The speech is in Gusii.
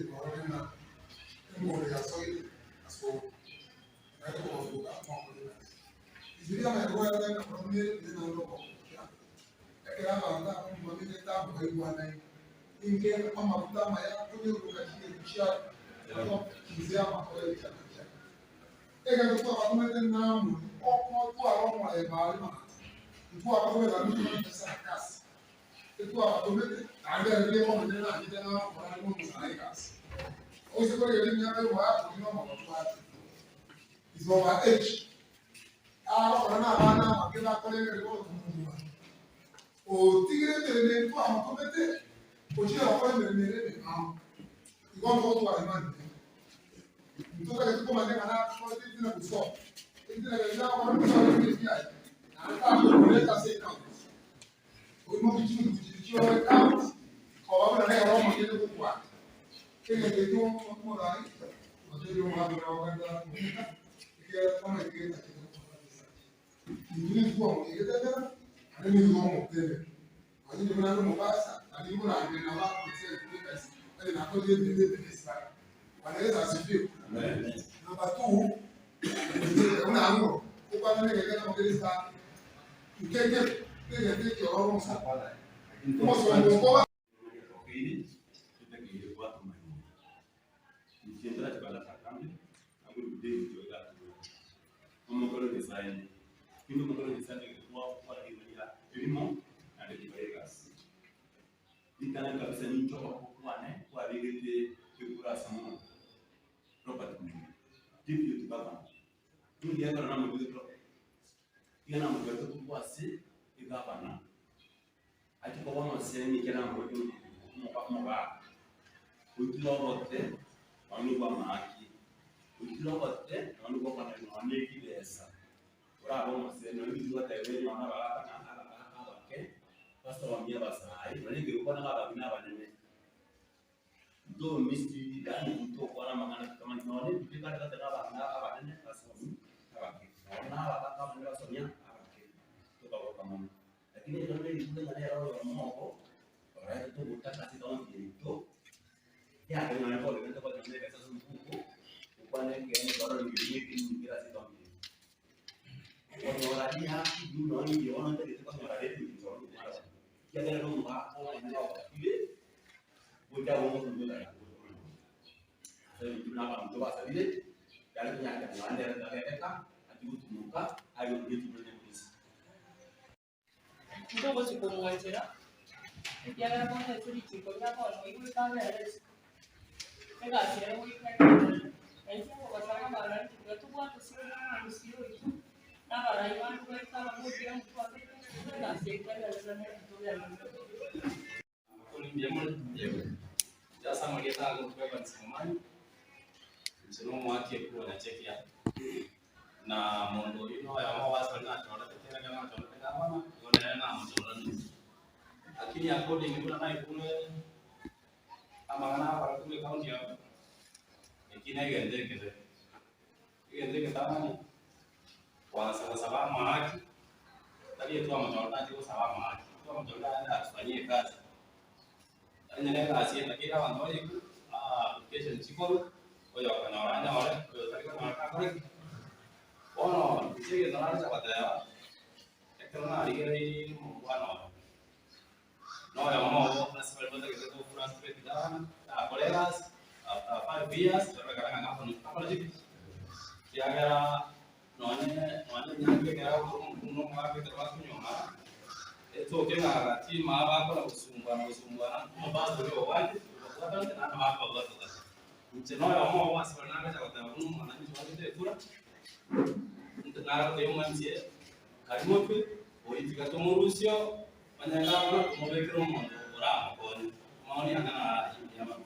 kwarorire ng'a emondo yasoire ase obo, naye tokobabuka mokore egasi. Inche riamanya kogoeta ng'a korwa nere buya naende okogokia, ekero abanto abamo bamenyete amo baigwanaine, ninki amaguta amaya akonyeruruka chingencho chiabo inse y'amakoro y'echianga chiabo. Egento twabatomete ng'amwe okotwara omorembe are maate, ntwabatomete naende tobarente sarakasi, etwabatomete naende ere riria omonyene nachete nakora are nomosae egasi. Oise korigereria emiaka y'omogaka oyio nomogotu ake, is over age, agokora nabana abake bakorengereria ogotomwa. Otigire emeremo eye twamotomete, ochire gokora emeremo ere emeng'ao. Igo ntogotwara imani buya. Ntotagete komanya ng'a nakorete ebitina gosoma, ebitina biaye nagokora gosoma ebitina biaye, naende takoreta ase ekaunti. Oimoki chingutu chiria chiore ekaunti, koba buna nere omonyene gokwana. Egento ekio omorai, otebirie omogaka oria ogokenta goika, ekiagera tomaeti gento achete gokora ase esachi. Intwe nigo twamotegetebera, naende nigo tokomotebera. Nonya inche buna nde omopastor, naende nkorangeria nabo abagochia ekanisa, onye nakorire ebibe ebi nesibare. Bwana Yeso asifiwe. Number two, inche buna ang'o, okwana na egento ekemo kere esibare, nke nke egento ekiororo omosani. Omosomba okoba. Achia koba omosemi ekero amoete omogaka, oitire obote nonya obwa amaaki, oitire obote nonya obwa okonani nonya ebibesa, orabe omosemi nonya riria ogoteba nonya abagaka na abagaka abake, basomie abasae, nonya ekero okwana na abang'ina abanene, ntomisti yaani ntokwana amang'ana totamanyeti nonya ebinto ekare goteba abang'ina abanene basomie abake, nonya na abagaka abanene basomia abake, tokagoka mono. Lakini ekero nerituko ng'a nere oyomo obo oraetete obotaka ase ekaunti yaito, kiagera nonye kogenda konyora ebesa ase omofuko, okwane ekeene kwarora ebibe ekenyoro kere ase ekaunti yaito. Okonyora rihaki buna nonye inche bono ntagete konyora revenue nchore omwana one, ekiagera na omogaka omonene ogotire, gocha abe omokungu otari komanya. Ase intwe buna abanto basabire, yare konyareka naende ere tagendeka, achie gotumoka, aye omonto buna nyaboisi. Ntogochia komwanchera, ekiagera bono ase richiko ria bono oigwete abere isiko, egasi ere goika ekerore. Na intwe okobasaba abaranchi tiga tobwate siro na abagusii oito, na abarai bande baito ababokire motwakete, egasi yaito egenderere na togenderere. Mbuya more? Inche ase amarieta aye ngotuka Evans Momanyi, inche na omoaki ekura Nyachekia, na monto oyio na oyomo obo ase baria nachorete kera ekero nachorete gavana, igo nere namochorire. Lakini according buna naigure amang'ana akora korwa ecounty abo, eki na egento ekebe, egento egetang'ani, kwansa gosaba amaaki, tari etwamochorete ache gosaba amaaki, twamochorete aende atufanyie egasi, onye na egasi etakeire abanto baikwe, application chikorwe, oyo okonyora anyore, oyo otari konyora takore ki? Bono inche egento naroche goteba, ekero narigereirie omokwana oyo, na oyomo obo ase baria batagete go frustrate gavana, takore egasi, after 5 years, torore ng'a gavana takore ki? Ekiagera nonye nonye enyangi ekero agokora omokungu na omogaka ekero bakonyomana, etoke ng'a gati maa bakona gosumbana gosumbana, omopastor oria obwate, obabwatanete naende bakobabwatokana. Inche na oyomo obo ase baria nagocha goteba buna omwananchi oachete ekura, nare gotebia omwanchie karimotwe, oyio tiga tomorusie oo, onye gavana tomobekere omonto oramokonye. Maoni anga naro ayio, mbuya mono.